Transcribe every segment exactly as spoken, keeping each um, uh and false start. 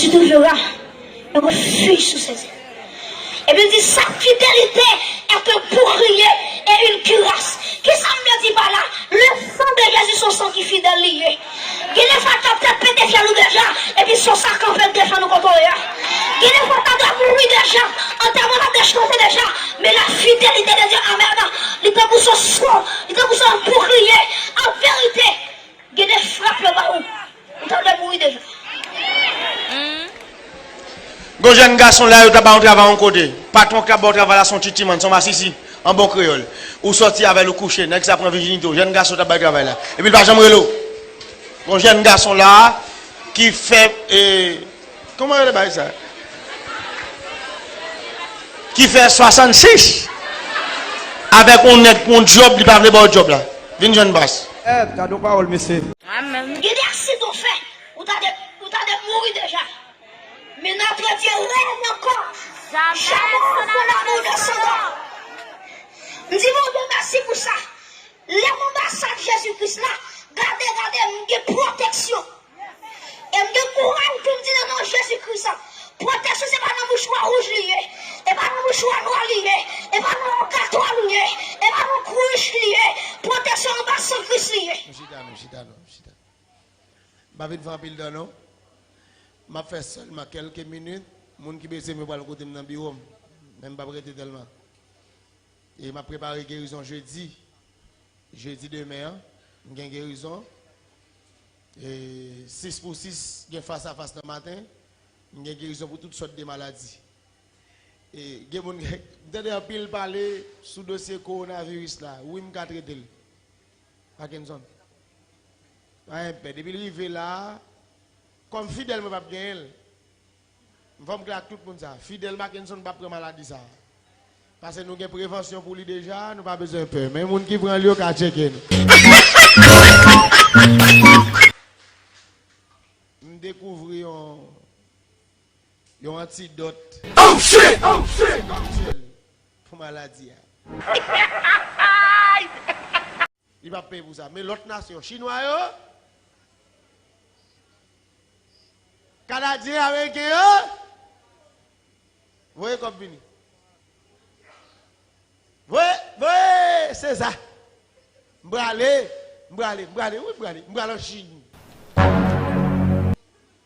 Tu trouveras un refuge sous ses ailes. Epi l di, sa fidelite est un bouclier et une cuirasse. Kisa m vle di pa la? Le sang de Jésus, se yon san ki fidèl li ye. Gen de fwa, t ap tèt pete fyèl ou deja, epi se sa kanpe l defann ou kont oya. Gen de fwa, ta dwe mouri deja, antèman ta dwe chante deja, men la fidelite de Dieu, amèn, li tankou se yon san, li tankou se yon boukliye. An verite, gen de frap yo ba ou, ou ta dwe mouri deja. Gon jèn gason la, yo ta ba yon travay yon kote. Patwon k ap ba w travay la se yon ti timann, se yon masisi, an bon kreyòl. Ou sòti avè l, ou kouche, nèg sa pran vijinite w. Jèn gason t ap bay travay la. Epi l pa janm rele w. Gon jèn gason la ki fè, e, kòman rele bagay sa? Ki fè swasannsis avèk yon nèg pou yon djòb, li pa vle ba w djòb la. Vin jwenn bas. Èd, gade yon pawòl, mesye. Amèn. Gen de aksidan w fè, ou ta dwe, ou ta dwe mouri deja. Men notre Dieu règne encore. Jamais son amour ne s'endort. M di Bondye mèsi pou sa. Lè m anbasad Jezi Kris la, gade, gade, m gen pwoteksyon. E m gen kouraj pou m di nan non Jezi Kris la, pwoteksyon se pa nan mouchwa wouj li ye, e pa nan mouchwa nwa li ye, e pa nan yon gato li ye, e pa nan kwich li ye, pwoteksyon anba san Kris li ye. Nou chita, nou chita, nou chita. M pa vin fè anpil tan non. M ap fè sèlman kèlke minit. Moun ki bezwen m yo pral kote m nan biwo m. Men m p ap rete tèlman. E m ap prepare gerizon jedi. Jedi demen an, m gen gerizon. E sis pou sis, gen fas a fas nan maten. M gen gerizon pou tout sòt de maladi. E gen moun, m tande anpil pale sou dosye kowonaviris la. Wi, m ka trete l. Mackenson. Pa gen pè. Depi l rive la, kòm fidèl mwen p ap genyen l. M fò m klè ak tout moun sa. Fidèl Mackenson p ap pran maladi sa. Paske nou gen prevansyon pou li deja, nou pa bezwen pè. Men moun ki pran l yo ka tcheke nou. M dekouvri yon, yon antidòt. Oh shit! Oh shit! Pou maladi a. Li p ap peye pou sa. Men lòt nasyon, chinwa yo, kanadyen, ameriken yo, voye kòb vini. Voye, voye Seza. M prale, m prale, m prale, wi, m prale. M prale an Chin.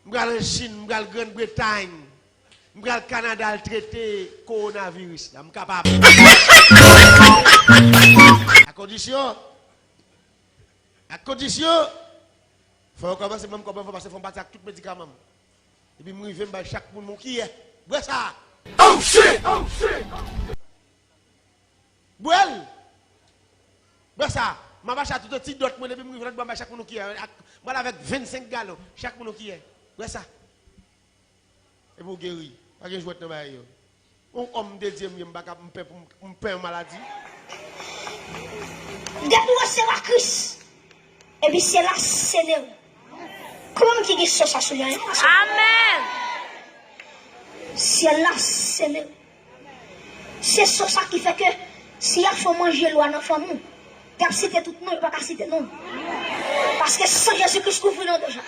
M pral an Chin, m pral Grann Bretay, m pral Kanada al trete kowonaviris la. M kapab. A kondisyon, a kondisyon, fò yo kòmanse ban m kòb anvan, paske fò m pati ak tout medikaman m. Epi m rive, m bay chak moun yon kiyè. Bwè sa! Oh shit! Oh shit! Bwè l! Bwè sa! M ap achte tout ti dòt mwen, depi m rive lòt bò, m bay chak moun yon kiyè. Ak, m al avèk vennsenk galon, chak moun yon kiyè. Bwè sa! Epi w geri. Pa gen jwèt nan bagay yo. Yon òm de Dye m ye, m pa ka, m pè pou m, m pè yon maladi. Depi w resevwa Kris, epi syèl la sele w. Kòman ki gen sòs la sou li a? Amèn. Syèl la sele w. Se sòs sa ki fè ke si y ap fè w manje lwa nan fanmi w, y ap site tout non, yo pa ka site non. Paske san Jezi Kris kouvri nou deja.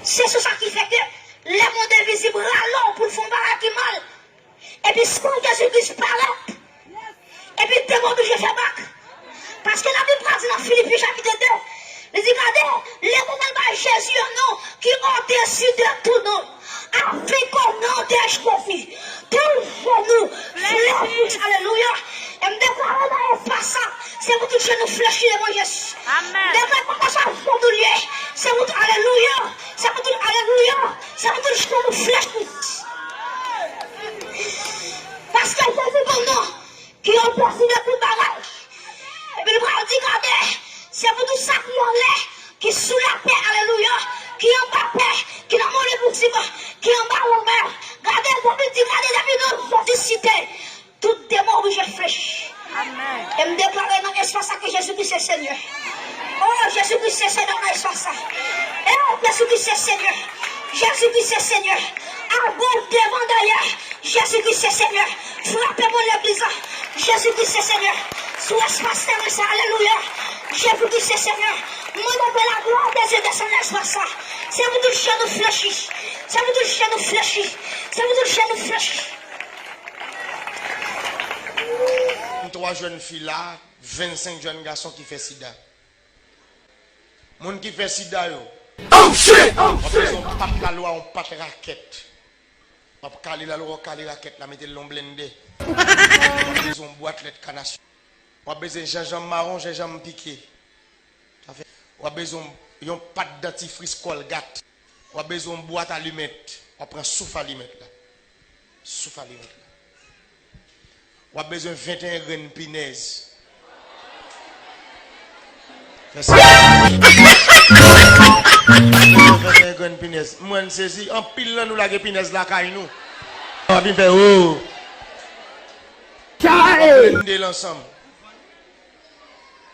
Se sòs sa ki fè ke lèmonn envizib rale w pou l fè yon bagay ki mal, epi san Jezi Kris parèt, epi demon oblije fè bak. Paske Labib pral di nan Filipi chapit de, li di, gade, Letènèl bay Jezi yon non ki odesi de tou non. Afin qu'au nom de Jésus, tout genou fléchisse. Alelouya. E m deklare nan espas sa, se pou tout genou flechi devan Jezi. Amèn. M deklare nan espas sa, genou lye, se pou tout, alelouya, se pou tout, alelouya, se pou tout genou flechi. Paske Jezi gon non ki odesi de tout bagay. Epi li pral di, gade, se pou tout sa ki anlè, ki sou latè, alelouya, ki anba tè, ki nan mole pou divan, ki anba lanmè. Gade, Bib di, gade, depi non Jezi site, tout demon oblije flechi. Amèn. E m deklare nan espas sa ke Jezi Kris se Senyè. Oh, Jezi Kris se Senyè nan espas sa. Eh, Jezi Kris se Senyè. Jezi Kris se Senyè. Agoch, devan, dèyè. Jezi Kris se Senyè. Frape pou legliz la. Jezi Kris se Senyè. Sou espas teren sa, alelouya. Jezi Kris se Senyè. Mande ke laglwa de Dye desann nan espas sa. Se pou tout genou flechi. Se pou tout je nou flechi. Se pou tout je nou flechi. Twa jèn fi la, vennsenk jèn gason ki fè sida. Moun ki fè sida yo. Oh shit! Oh shit! W ap bezwen yon pat lalwa, yon pat rakèt. W ap kale lalwa, w kale rakèt la, mete l nan blende. W ap bezwen yon bwat lèt kanasyon. W ap bezwen jenjanm mawon, jenjanm pike. Sa fè, w ap bezwen yon pat dantifris Colgate. W ap bezwen yon bwat alimèt. W ap pran souf alimèt la. Souf alimèt la. W ap bezwen venteyen grenn pinèz. Fè sa. Venteyen grenn pinèz. Mwen sezi, anpil nan nou lage pinèz lakay nou. W ap vin fè, oh. W ap blende l ansanm.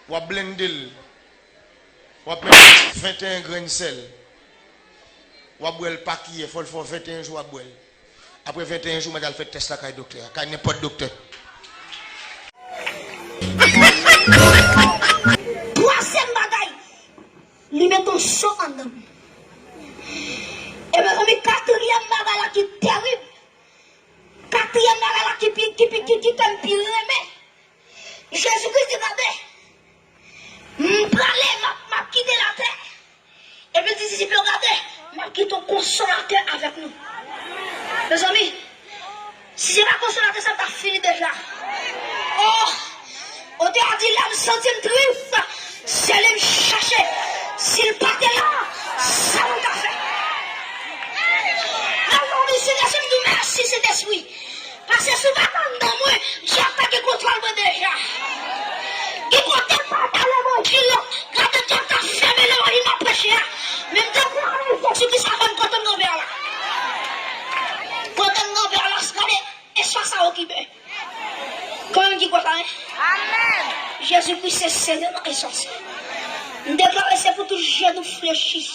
W ap blende l. W ap mete venteyen grenn sèl. W ap bwè l pa kiyè, fò l fè w venteyen jou w ap bwè l. Apre venteyen jou, mande al fè tès la kay doktè a, kay nenpòt doktè. Twazyèm bagay, li mete yon so anndan m. E mezanmi, katriyèm bagay la ki terib, katriyèm bagay la ki pi, ki pi, ki, ki fè m pi renmen, Jezikri di, gade, m prale, m ap, m ap kite latè. Epi l di disip yo, gade, m ap kite yon konsolatè avèk nou. Mezanmi, si se pa konsolatè sa, m ta fini deja. Oh, otè a di, lè m santi m tris, se li m chache. Si l pa te la, sa m ta fè? Mezanmi, Senyè, se m di w mèsi, Sentespri. Paske si w pa t anndan mwen, dyab ta gen kontwòl mwen deja. Gen kote m pa t al levanjil la, gade dyab ta fèmen levanjil m ap preche a. Men m te prale Jezikri sa fè m kontan m kanpe a la. Kontan m kanpe a la, gade, espas sa okipe. Konbyen moun ki kwè sa, en? Amèn. Jezikri se Seyè nan espas. M deklare se pou tout je nou flechi.